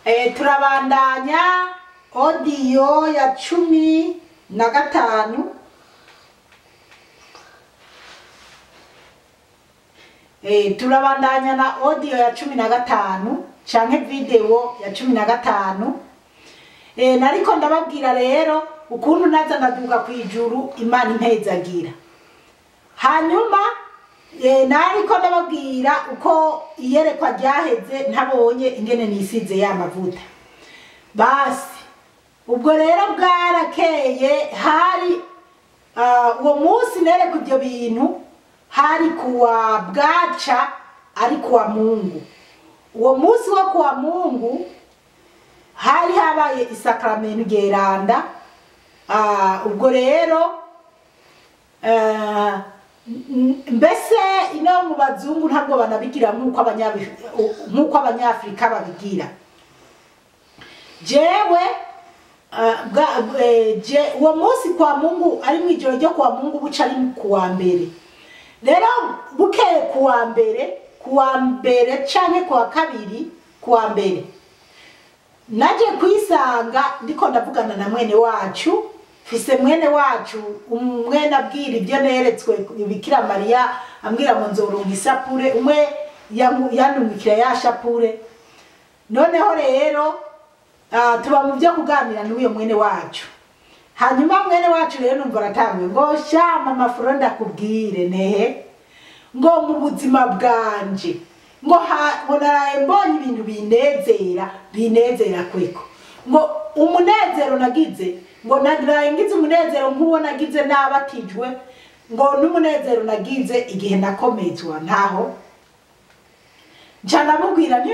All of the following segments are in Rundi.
Turabandanya audio ya 15. Turabandanya na audio ya 15 canke video ya 15. Nariko ndababwira rero ukuntu naza ndaduga kwijuru Imana impezagira. Hanyuma nariko ndababwira uko iyerekwa ryaheze ntabonye ingene nisize ya mavuta. Basi ubwo rero bwarakeye, hari uwo munsi nereka ibyo bintu hari kuwa bwaca ari kuwa Mungu. Uwo munsi wo kuwa Mungu hari habaye isakramentu geranda. Ubwo rero mbese ino mu bazungu ntabwo banabigira nkuko abanyafrika babigira. Jewe uwo munsi kwa Mungu ari mwijoro ryo kwa Mungu buca ari kuwa mbere. Rero bukeye kuwa mbere canke kuwa kabiri, kuwa mbere naje kwisanga ndiko ndavugana na mwene wacu. Fise mwene wacu umwe abwira ibyo neretswe Bikira Mariya, ambwira ngo nzoronka isapure, umwe yanungikira ya shapure. Noneho rero tuba mu byo kuganira n'uyo mwene wacu. Hanyuma mwene wacu rero numva aratangwe ngo sha mama Fro ndakubwire nehe ngo mu buzima bwanje ngo naraye mbonye ibintu binezera kweko, ngo umunezero nagize, ngo naraye ngize umunezero nk'uwo nagize nabatijwe, ngo n'umunezero nagize igihe nakomezwa. Ntaho nca ndamubwira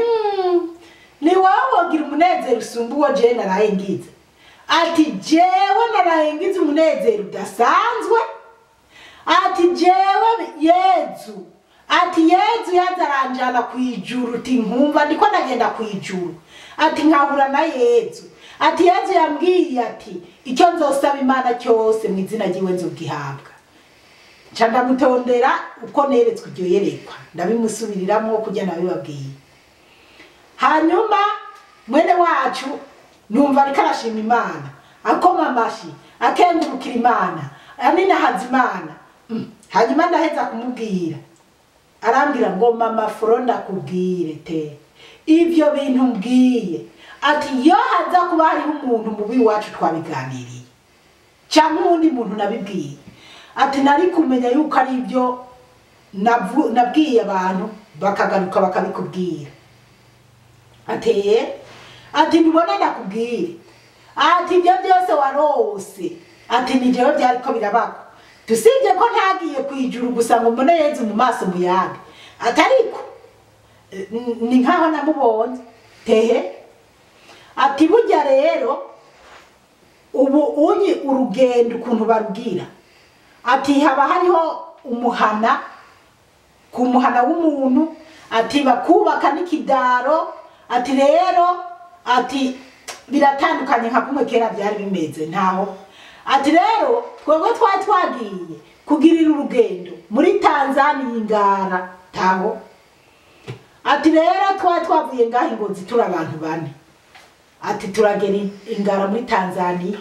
ni wowe wogira umunezero usumba uwo jewe naraye ngize. Ati jewe naraye ngize umunezero udasanzwe. Ati jewe Yezu, ati Yezu yazaranjana kwijuru, ati nkumva ndiko ndagenda kwijuru, ati nkahura na Yezu, ati Yezu yambwiye ati icyo nzosaba Imana cyose mu izina ryiwe nzogihabwa. Nca ndamutondera uko neretswe iryo yerekwa, ndabimusubiriramwo kujya nabibabwiye. Hanyuma mwene wacu numva ariko arashima Imana, akoma amashi, akengurukira Imana, aninahaza Imana. Hanyuma ndaheza kumubwira, arambwira ngo mama Fro ndakubwire te ibyo bintu mbwiye, ati yo haza kuba hariho umuntu mubi wacu twabiganiriye cyangwa uwundi muntu nabibwiye, ati nari kumenya yuko ari ibyo nabwiye abantu bakagaruka bakabikubwira. Ateye ati ntubona ndakubwire, ati ibyo byose warose, ati ni jewe byariko birabako, tusibye ko ntagiye kwijuru gusa ngo mbone Yezu mu maso muyaga, atariko ni nkaho namubonye tehe. Ati burya rero ubu unyi urugendo ukuntu barugira, ati haba hariho umuhana ku muhana w'umuntu, ati bakubaka n'ikidaro, ati rero ati biratandukanye nka kumwe kera byari bimeze. Ntaho ati rero twebwe twari twagiye kugirira urugendo muri Tanzania Ingara. Taho ati rero twari twavuye ngaho Ingozi turi abantu bane, ati turagera Ingara muri Tanzania,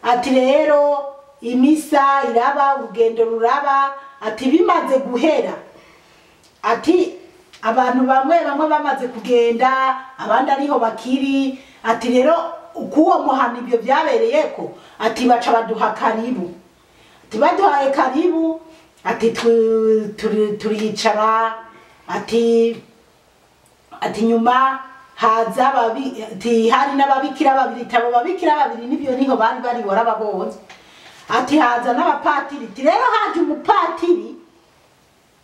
ati rero imisa iraba, urugendo ruraba, ati bimaze guhera, ati abantu bamwe bamwe bamaze kugenda abandi ariho bakiri, ati rero ukuwo muhana ibyo byabereyeko, ati baca baduha karibu, ati baduhaye karibu, ati turicara, ati nyuma haza ati hari n'ababikira babiri, tabo babikira babiri nibyo niho bari bari warababonye, ati haza n'abapatiri, ati rero haje umupatiri,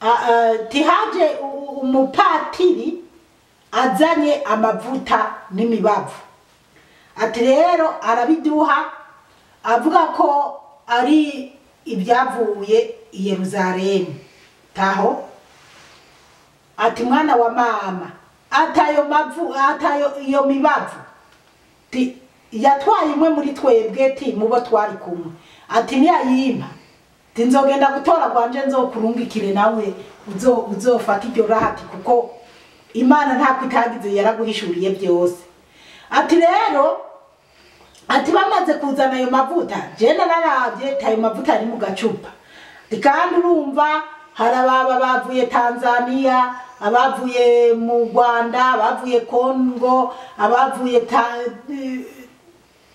ati haje umupatiri azanye amavuta n'imibavu, ati rero arabiduha avuga ko ari ibyavuye i Yerusalemu. Taho ati mwana wa mama, atayo mavu, atayo iyo mibavu ti yatwaye imwe muri twebwe, ti mubo twari kumwe, ati niyayimpa ti nzogenda gutora gwanje nzokurungikire nawe uzofata iryo rahati, kuko Imana ntako itagize yaraguhishuriye byose. Ati rero ati bamaze kuzana ayo mavuta, je nararavye ayo mavuta ari mu gacupa. Kandi urumva hari ababa bavuye Tanzania, abavuye mu Rwanda, abavuye Congo, abavuye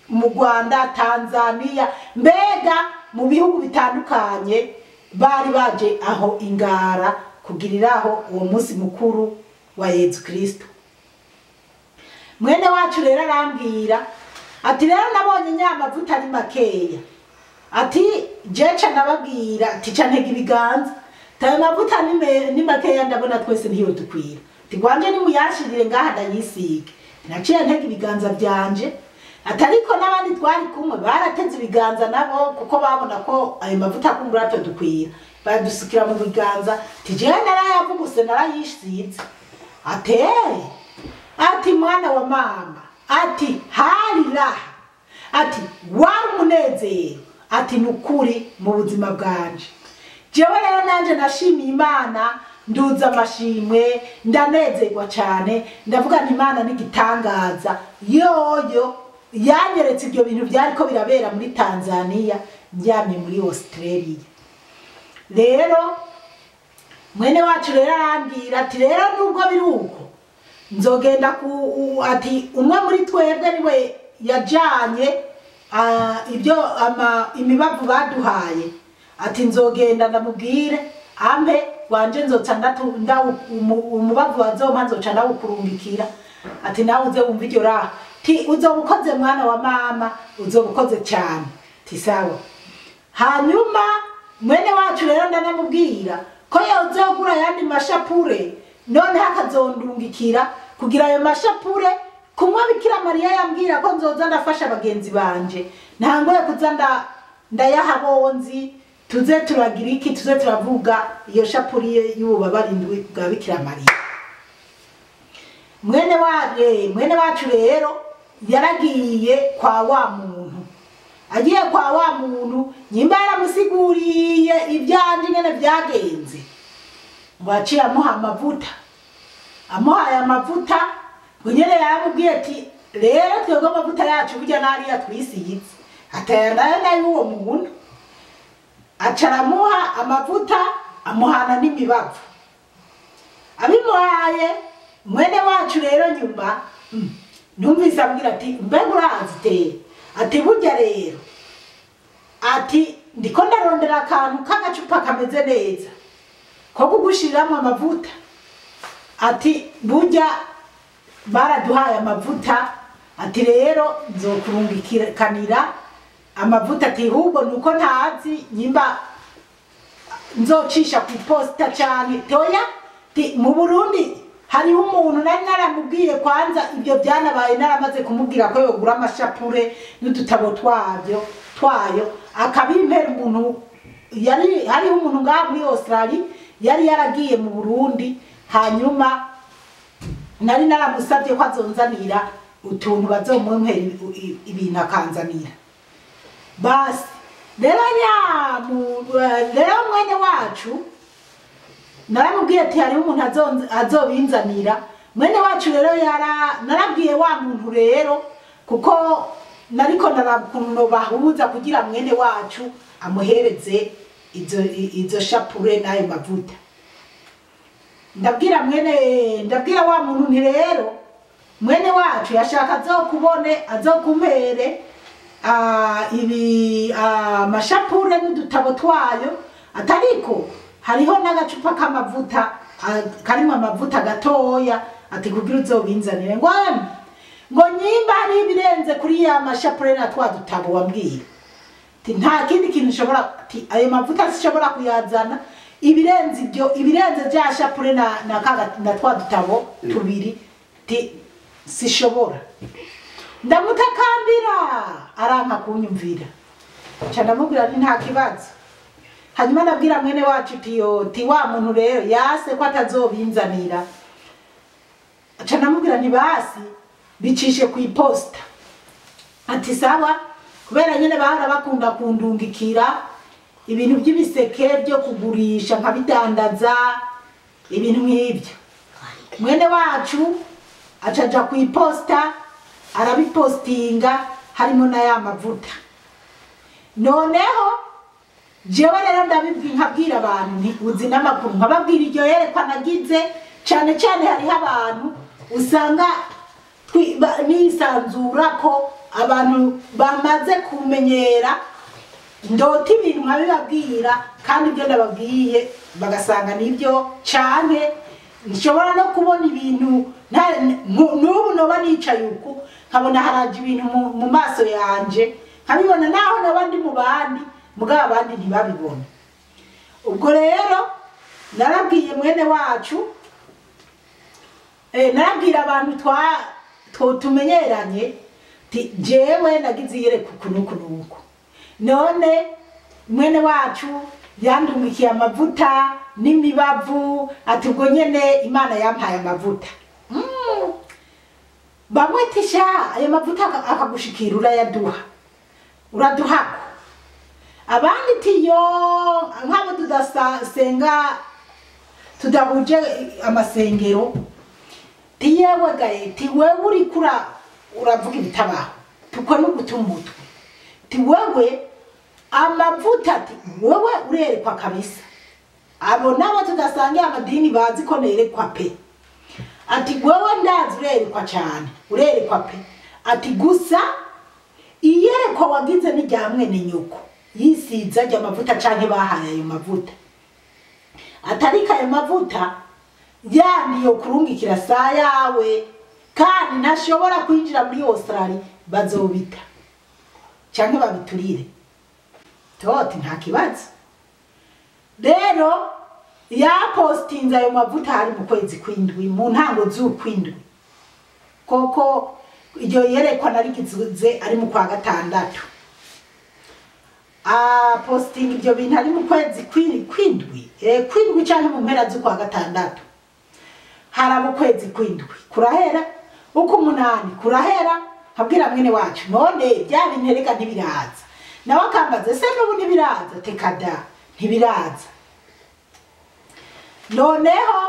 mu Rwanda, Tanzania, mbega mu bihugu bitandukanye bari baje aho Ingara kugiriraho uwo munsi mukuru wa Yezu Kristo. Mwene wacu rero arambwira ati rero nabonye nyamavuta ari makeya. Ati jeca nababwira ati ca ntega ibiganza, tayo mavuta ni makeya ndabona twese ntiyo dukwira. Ati gwanje nimuyashirire ngaha ndayisige. Naciye ntega ibiganza byanje. Atariko n'abandi twari kumwe barateze ibiganza nabo kuko babona ko ayo mavuta kumbura atodukwira, badusukira mu biganza. Ati jewe narayavuguse narayisize. Ate ati mwana wa mama, ati hari raha, ati wari umunezero, ati nukuri mu buzima bwanje. Jewe rero nanje nashimiye Imana, nduza amashimwe, ndanezerwa cyane, ndavuga nti Imana n'igitangaza yoyo yanyeretse ibyo bintu byariko birabera muri Tanzania ndyamye muri Australia. Rero mwene wacu rero arambwira ati rero nubwo biri uko nzogenda ku ati umwe muri twebwe niwe yajanye ibyo imibavu baduhaye, ati nzogenda ndamubwire ampe wanje nzoca umubavu wazompa nzoca ndawukurungikira. Ati nawe uze wumva iryo raha, ti uzobukoze mwana wa mama, uzobukoze cyane. Ti sawa. Hanyuma mwene wacu rero ndanamubwira ko yozogura yandi mashapure, none hakazondungikira kugira ayo mashapure kumwe Bikira Mariya yambwira ko nzoza ndafasha bagenzi banje, ntangoye kuza ndayaha bonzi, tuze turagira iki, tuze turavuga iyo shapure y'ububabare indwi bwa Bikira Mariya. Mwene wacu rero yaragiye kwa wa muntu. Agiye kwa wa muntu nyimba yaramusiguriye ibyandi nyene byagenze, ngo aciye amuha amavuta. Amuhaye amavuta ngo nyene yaramubwiye ati rero twebwe amavuta yacu burya nariya twisize, ataya nayo nayo uwo muntu. Aca aramuha amavuta, amuhana n'imibavu. Abimuhaye mwene wacu rero nyuma numvise ambwira ati mbega urazi te, ati burya rero ati ndiko ndarondera akantu k'agacupa kameze neza ko kugushiriramo amavuta. Ati burya baraduhaye amavuta, ati rero nzokurungikanira amavuta, ati ahubwo nuko ntazi nyimba nzocisha ku iposita canke toya. Mu Burundi hariho umuntu nari naramubwiye kwanza ibyo byanabaye, naramaze kumubwira ko yogura amashapure n'udutabo twayo akabimpera umuntu. Yari hariho umuntu ngaha muri Australia yari yaragiye mu Burundi, hanyuma nari naramusabye ko azonzanira utuntu bazomumpera ibintu akanzanira. Basi rero mwene wacu naramubwiye ati hariho umuntu azobinzanira. Mwene wacu rero narabwiye wa muntu rero kuko nariko narakuntu bahuza kugira mwene wacu amuhereze izo shapure n'ayo mavuta. Ndabwira wa muntu nti rero mwene wacu yashaka azokubone azokumpere ibi amashapure n'udutabo twayo, atariko hariho n'agacupa k'amavuta karimo amavuta gatoya, ati kugira uzobinzanire. Ngo ngo nyimba hari ibirenze kuri ya mashapure na twa dutabo wambwira, ati nta kindi kintu ushobora, ati ayo mavuta sishobora kuyazana, ibirenze ibyo, ibirenze bya shapure na twa dutabo tubiri, ati sishobora. Ndamutakambira aranka kunyumvira, ca ndamubwira nti nta kibazo. Hanyuma ndabwira mwene wacu ti wa muntu rero yase ko atazobinzanira, aca ndamubwira nti basi bicishe ku iposita. Ati sawa, kubera nyene bahora bakunda kundungikira ibintu by'ibiseke byo kugurisha nkabidandaza ibintu nk'ibyo. Mwene wacu acaja ku iposita, Arabipostinga harimo na ya mavuta. Noneho jewe rero ndabibwira, nkabwira abantu nti uzi n'amakuru, nkababwira iryo yerekwa nagize. Cyane cyane hariho abantu usanga nisanzura ko abantu bamaze kumenyera ndota ibintu nkabibabwira, kandi ibyo ndababwiye bagasanga nibyo. Cyane nshobora no kubona ibintu n'ubu noba nicaye uku nkabona haraje ibintu mu maso yanje, nkabibona naho noba ndi mu bandi, mugabo abandi ntibabibona. Ubwo rero narabwiye mwene wacu, narabwira abantu tumenyeranye ti jewe nagize iyerekwa uku n'uku n'uku. None mwene wacu yandungikiye amavuta n'imibavu, ati ubwo nyene Imana yampaye amavuta. Bamwe tisha ayo mavuta akagushikira urayaduha, uraduhako. Abandi tiyo nk'abo tudasenga, tudahuje amasengero, tiyewe gaye ti wewe uriko uravuga ibitabaho, tuko no guta umutwe, ti wewe amavuta, ti wewe urerekwa kabisa. Abo nabo tudasangiye amadini bazi ko nerekwa pe. Ati wewe ndazi urerekwa cyane, urerekwa pe. Ati gusa iyerekwa wagize ni rya mwene nyoko yisize ajya amavuta canke bahaye ayo mavuta, atarika ayo mavuta yani yo kurungikira saa yawe, kandi ntashobora kwinjira muri Australia, bazobita canke babiturire. Toti nta kibazo. Rero yapostinze ayo mavuta hari mu kwezi kw'indwi, mu ntango z'ukwindwi, koko iryo yerekwa narigize ari mu kwa gatandatu. Apostinga ibyo bintu ari mu kwezi kw'indwi, kw'indwi canke mu mpera z'ukwa gatandatu. Haraba ukwezi kw'indwi kurahera, uko umunani kurahera, nkabwira mwene wacu none bya bintu erega ntibiraza. Nawe akambaza ese n'ubu ntibiraza? Tekada ntibiraza. Noneho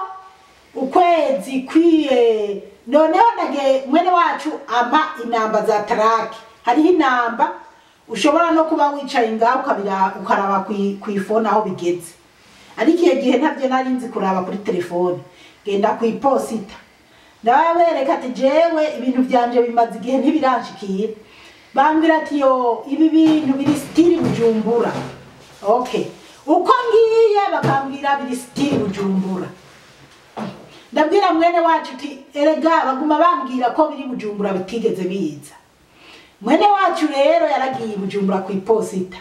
ukwezi kwiye, noneho nage mwene wacu ampa inamba za taraki. Hariho inamba ushobora no kuba wicaye ngaho ukaraba kw'ifone aho bigeze, ariko iyo gihe ntabyo nari nzi kuraba kuri telefone. Genda kw'iposita ndababereka ati jewe ibintu byanje bimaze igihe ntibiranshikira. Bambwira ati yo ibi bintu biri stili Bujumbura. Okay, uko ngiye bakambwira biri stili Bujumbura. Ndabwira mwene wacu ati erega baguma bambwira ko biri Bujumbura bitigeze biza. Mwene wacu rero yaragiye Bujumbura kw'iposita,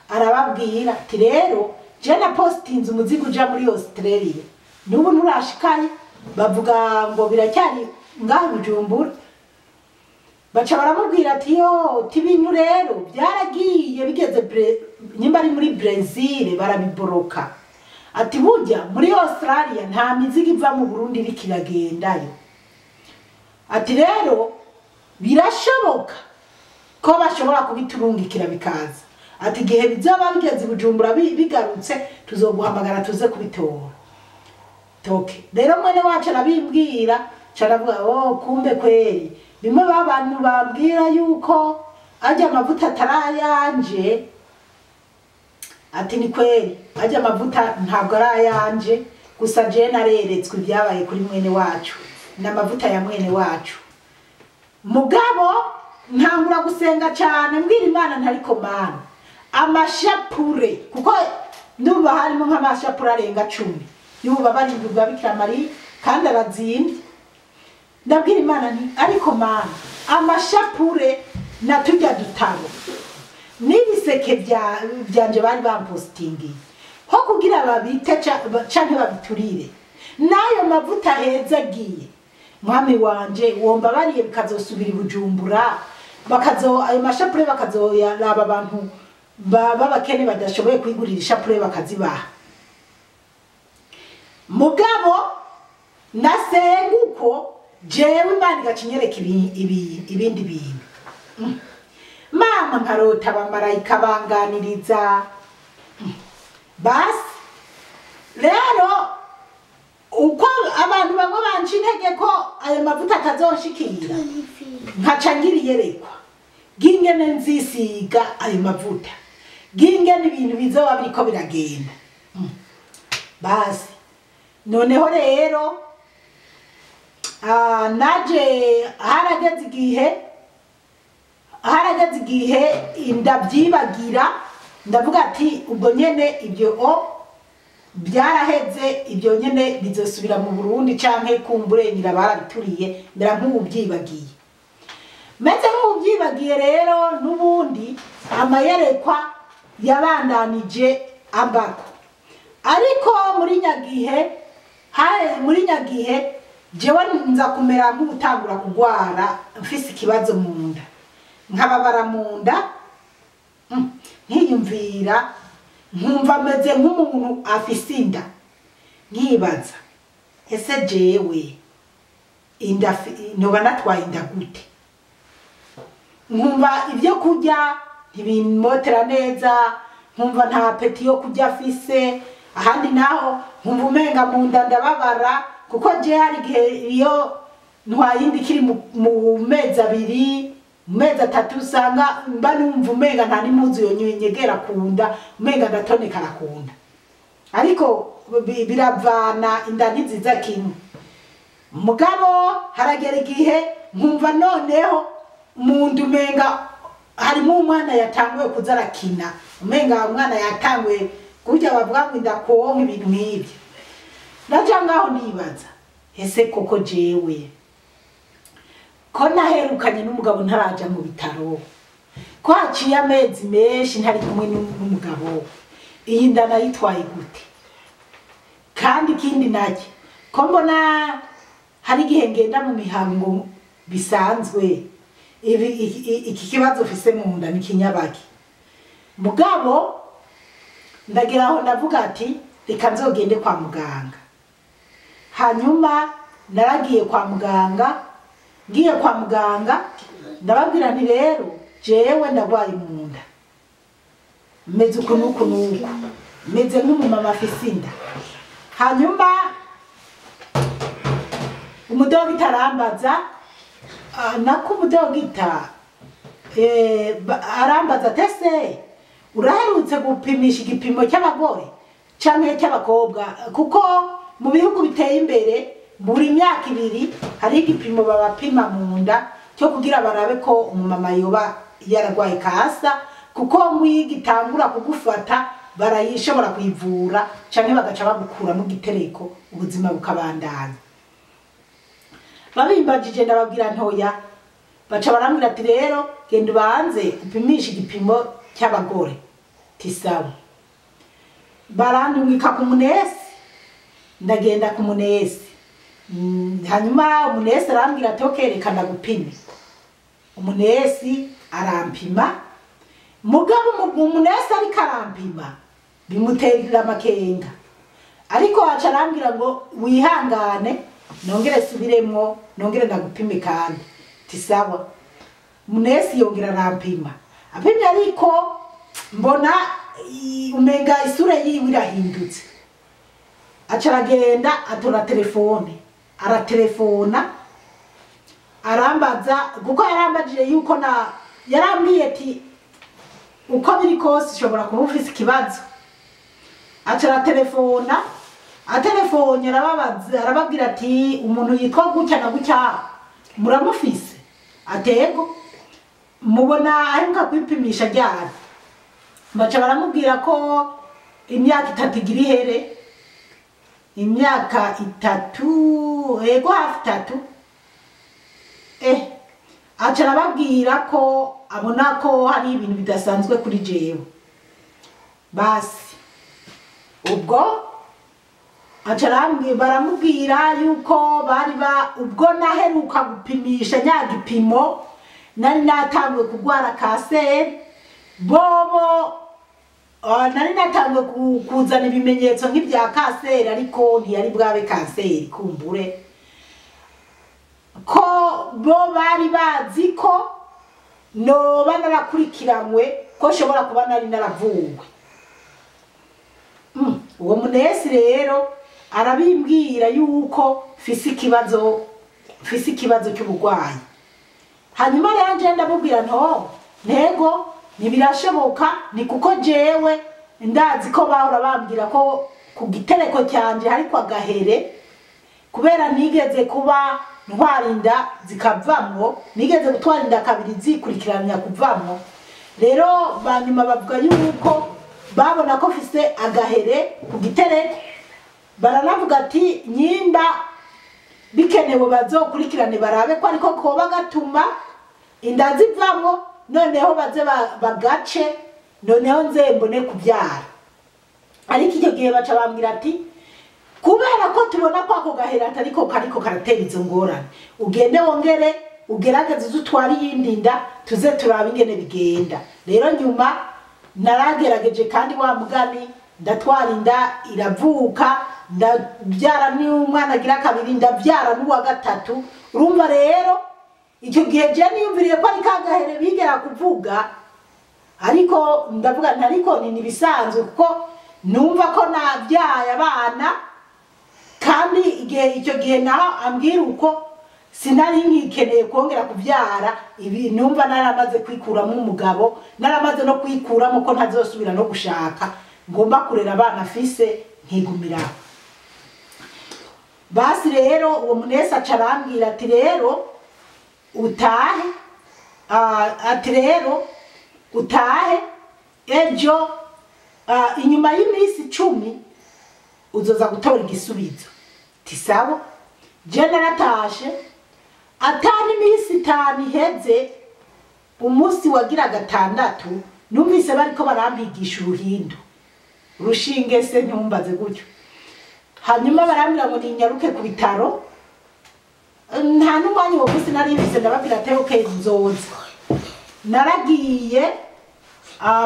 arababwira ati rero je na postinze umuzigo uja muri Australia, n'ubu nturashikaye, bavuga ngo biracyari ngaho Bujumbura. Baca baramubwira ati yo tibintu rero byaragiye bigeze nyimba ari muri Brazil barabiboroka. Ati burya muri Australia nta mizigo iva mu Burundi iriko iragendayo. Ati rero birashoboka ko bashobora kubiturungikira bikaza. Ati igihe bizaba bigeze Bujumbura bigarutse tuzoguhamagara tuze kubitora. Toke rero mwene wacu arabimbwira, caravuga oh kumbe kweri bimwe babantu bambwira yuko ajya amavuta atarayanje. Ati ni kweri ajya amavuta ntabwo arayanje, gusa je nareretswe ibyabaye kuri mwene wacu n'amavuta ya mwene wacu. Mugabo ntangura gusenga cyane mbwira Imana ntariko Mana amashapure, kuko ndumva harimo nk'amashapure arenga 10 y'ububabare bwa Bikira Mariya kandi arazimbye. Ndabwira Imana nti ariko Mana amashapure na tujya dutabo n'ibiseke byanje bari bampostingiye ho kugira babite canke babiturire, nayo mavuta heza agiye mwami wanje womba bariye bikazosubira Bujumbura, bakazo ayo mashapure bakazoyaraba abantu babakene badashoboye kwigurira ishapure bakazibaha. Mugabo nasenga uko jewe Imana igacinyereka ibindi bintu. Mama nkarota abamarayika banganiriza. Basi rero Uko abantu bamwe banca intege ko ayo mavuta atazonshikira, nkaca ngira iyerekwa ry'ingene nzisiga ayo mavuta, ry'ingene ibintu bizoba biriko biragenda. Basi noneho rero naje harageze igihe ndabyibagira, ndavuga ati ubwo nyene ibyo byaraheze, ibyo nyene bizosubira mu Burundi canke kumbure ngira barabituriye, mbera nk'ubyibagiye. Meze nk'ubyibagiye rero n'ubundi amayerekwa yabandanije ambako. Ariko muri nyagihe jewe nza kumera nk'utangura kugwara, mfise ikibazo mu nda, nkababara mu nda, nkiyumvira nkumva meze nk'umuntu afise inda, nkibaza ese jewe inda noba natwaye inda gute? Nkumva ibyo kurya ntibimotera neza, nkumva nta peti yo kurya afise, ahandi naho nkumva umenga mu nda ndababara, kuko je hari igihe iyo ntwaye inda ikiri mu mezi abiri, mu mezi atatu, usanga mba numva umenga nta n'impuzu yonyegera ku nda, umenga ndatonekara ku nda. Ariko biravana, inda ntiziza kimwe. Mugabo haragera igihe nkumva noneho mu nda umenga harimo umwana yatanguye kuza arakina, umenga umwana yatanguye kurya, bavuga ngo inda konka, ibintu nk'ibyo. Naja ngaho nibaza ese koko jewe ko naherukanye n'umugabo ntaraja mu bitaro, ko haciye amezi menshi ntari kumwe n'umugabo, iyi nda nayitwaye gute? Kandi ikindi nacyo ko mbona hari igihe ngenda mu mihango bisanzwe, iki kibazo ufise mu nda ni kinyabaki. Mugabo ndagira aho ndavuga ati reka nzogende kwa muganga. Hanyuma naragiye kwa muganga, ngiye kwa muganga ndababwira nti rero jewe ndagwaye mu nda, meze uku n'uku n'uku, meze nk'umumama afise inda. Hanyuma umudogita arambaza, nako umudogita arambaza ati ese uraherutse gupimisha igipimo cy'abagore canke cy'abakobwa? Kuko mu bihugu biteye imbere buri myaka ibiri hari igipimo babapima mu nda cyo kugira barabe ko umumama yoba yaragwaye kasa, kuko mwigitangura kugufata barayishobora kuyivura canke bagaca bagukura mu gitereko, ubuzima bukabandanya. Babimbajije ndababwira ntoya, baca barambwira ati rero genda ubanze upimishe igipimo cy'abagore. Tisawa. Barandungika ku munesi, ndagenda ku munesi. Hanyuma umunesi arambwira ati okay reka ndagupime. Umunesi arampima, mugabo umunesi ariko arampima bimutera amakenga, ariko aca arambwira ngo wihangane nongere subiremwo, nongere ndagupime kandi. Tisawa. Umunesi yongera arampima, apimye ariko mbona umenga isura yiwe irahindutse. Aca aragenda atora telefone, aratelefona arambaza, kuko yarambajije yuko na yarambwiye ati uko biri kose ushobora kuba ufise ikibazo. Aca aratelefona, atelefonye arababaza, arababwira ati umuntu yitwa gutya na gutya muramufise? Atego mubona aheruka kwipimisha ryari? Baca baramubwira ko imyaka itatu igira ihere, imyaka itatu, ego hafi itatu. Aca arababwira ko abona ko hari ibintu bidasanzwe kuri jewe. Basi ubwo aca baramubwira yuko bari ubwo naheruka gupimisha nya gipimo nari natanguye kugwara kanseri, bobo nari natanguye kuzana ibimenyetso nk'ibya kanseri, ariko ntiyari bwabe kanseri kumbure, ko bo bari bazi ko noba narakurikiranywe, ko nshobora kuba nari naravuwe. Uwo munesi rero Arabimbwira yuko mfise ikibazo cy'ubugwayi. Hanyuma rero nje ndamubwira nto ntego ntibirashoboka, ni kuko jewe ndazi ko bahora bambwira ko ku gitereko cyanje hariko agahere, kubera nigeze kuba ntwara inda zikavamwo, nigeze gutwara inda kabiri zikurikiranya kuvamwo. Rero banyuma bavuga yuko babona ko mfise agahere ku gitereko, baranavuga ati nyimba bikenewe bazokurikirane barabe ko ariko koba gatuma inda zivamwo, noneho baze bagace, noneho nze mbone kubyara. Ariko icyo gihe baca bambwira ati kubera ko tubona ko ako gahera atariko kariko karatera izo ngorane, ugende wongere ugerageze uze utware iyindi nda tuze turabe ingene bigenda. Rero nyuma naragerageje kandi wa mugani ndatwara inda iravuka, ndabyara n'umwana agira kabiri, ndabyara n'uwa gatatu. Urumva rero icyo gihe je niyumviriye ko ari kagahere bigera kuvuga, ariko ndavuga nti ariko ni nibisanzwe kuko numva ko nabyaye abana, kandi igihe icyo gihe naho ambwira uko sinari nkikeneye kongera kubyara, ibi numva naramaze kwikuramo umugabo, naramaze no kwikuramo ko ntazosubira no gushaka, ngomba kurera abana afise nkigumira. Basi rero uwo munesi aca arambwira ati rero utahe, ati rero utahe ejo inyuma y'iminsi 10 uzoza gutora igisubizo. Tisabo je naratashe atani iminsi 5 iheze, umunsi wagira gatandatu numvise bariko barampigisha uruhindu rushinge, se ntumbaze gutyo. Hanyuma barambwira ngo ninyaruke ku bitaro, nta n'umwanya uwo munsi nari mfise, ndababwira ati okay nzoza. Naragiye,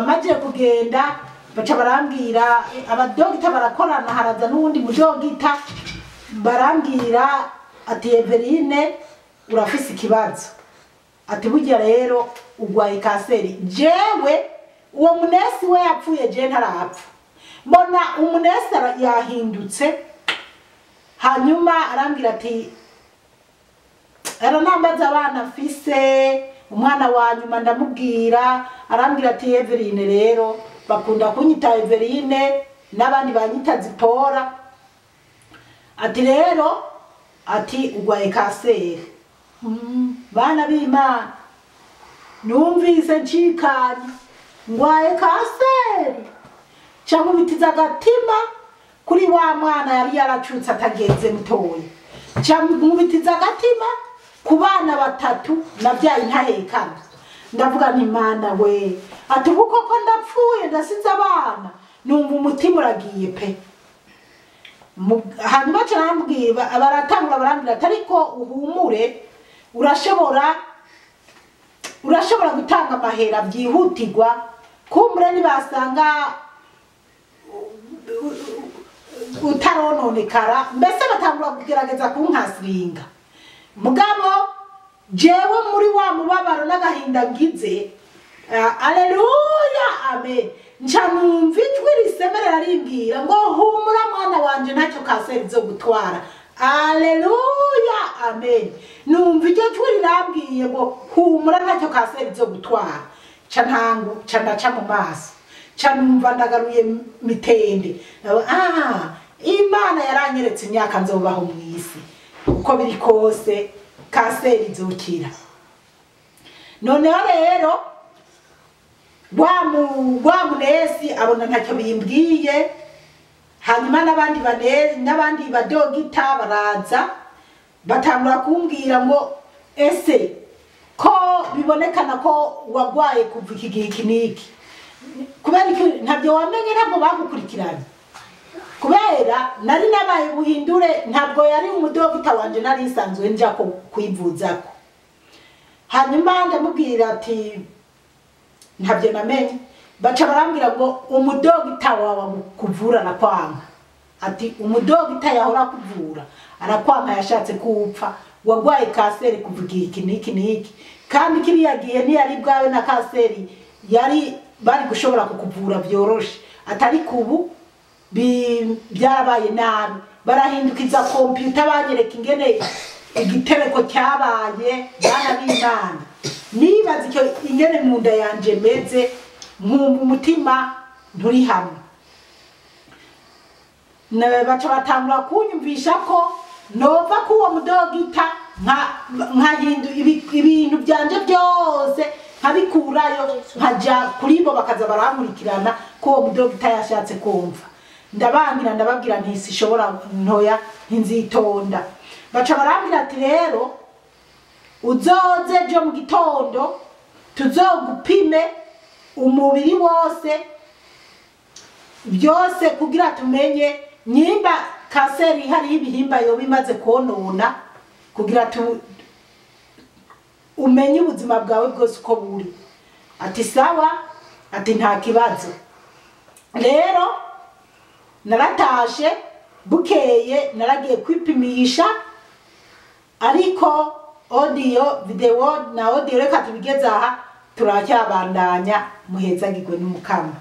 maze kugenda baca barambwira abadogita barakorana, haraza n'uwundi mudogita, barambwira ati Everine urafise ikibazo, ati burya rero urwaye kanseri. Jewe uwo munesi we yapfuye, je ntarapfa, mbona umunesi yahindutse. Hanyuma arambwira ati aranambaza abana mfise, umwana wa nyuma ndamubwira, arambwira ati Everine rero bakunda kunyita Everine n'abandi banyita Zipora, ati rero ati urwaye kanseri. Bana b'Imana numvise ncikanye, ngwaye kanseri, cankubitiza agatima kuri wa mwana yari yaracutse atageze mutoya, cankubitiza agatima ku bana batatu nabyaye ntahekana. Ndavuga nti Mana we, ati ubu koko ndapfuye ndasize abana, numva umutima uragiye pe. Hanyuma carambwira, baratangura barambwira ati ariko uhumure, urashobora gutanga amahera byihutirwa, kumbure nibasanga utarononekara. Mbese batangura kugerageza kunkasiringa. Mugabo jewe muri wa mubabaro n'agahinda ngize, aleluya amen, nca numva ijwi risemerera rimbwira ngo humura mwana wanje ntacyo kanseri zo gutwara. Aleluya amen. Numva iryo jwi rirambwiye ngo humura ntacyo kanseri zo gutwara. Nca ntangu, nca ndaca mu maso, nca numva ndagaruye mitende. Imana yaranyeretse imyaka nzobaho mu isi, uko biri kose kanseri izokira. Noneho rero wa munesi abona ntacyo bimbwiye. Hanyuma n'abandi n'abandi badogita baraza batangura kumbwira ngo ese ko bibonekana ko wagwaye kuva iki gihe iki n'iki, kubera iki ntabyo wamenye, ntabwo bagukurikiranye, kubera nari nabaye buhindure, ntabwo yari umudogita wanje nari nsanzwe nja kwivuzako. Hanyuma ndamubwira ati ntabyo namenye. Baca barambwira ngo umudogita wawe kuvura arakwanga, ati umudogita yahora kuvura arakwanga, yashatse kupfa, wagwaye kanseri kuva igihe iki n'iki n'iki, kandi kiriya gihe ntiyari bwawe na kanseri yari bari gushobora kukuvura byoroshe, atari kubu byarabaye nabi. Barahindukiza kompiyuta, banyereka ingene igitereko cyabaye. Bana b'Imana, nibaza icyo ingene mu nda yanje meze, nkumva umutima nturi hamwe. Baca batangura kunyumvisha ko nova ko uwo mudogita nkahindu ibintu byanje byose nkabikurayo, nkaja kuri bo, bakaza barankurikirana, ko uwo mudogita yashatse kumva. Ndabangira, ndababwira nti sishobora, ntoya, ntinzitonda. Baca barambwira ati: "Rero uzoze ejo mu gitondo, tuzogupime umubiri wose byose, kugira tumenye nyimba kanseri ihari y'ibihimba yoba imaze konona, kugira umenye ubuzima bwawe bwose uko buri." Ati: "Sawa," ati: "Nta kibazo." Rero naratashe, bukeye naragiye kwipimisha, ariko audio, video na audio, reka tubigeze aha, turacyabandanya. Muhezagirwe n'Umukama.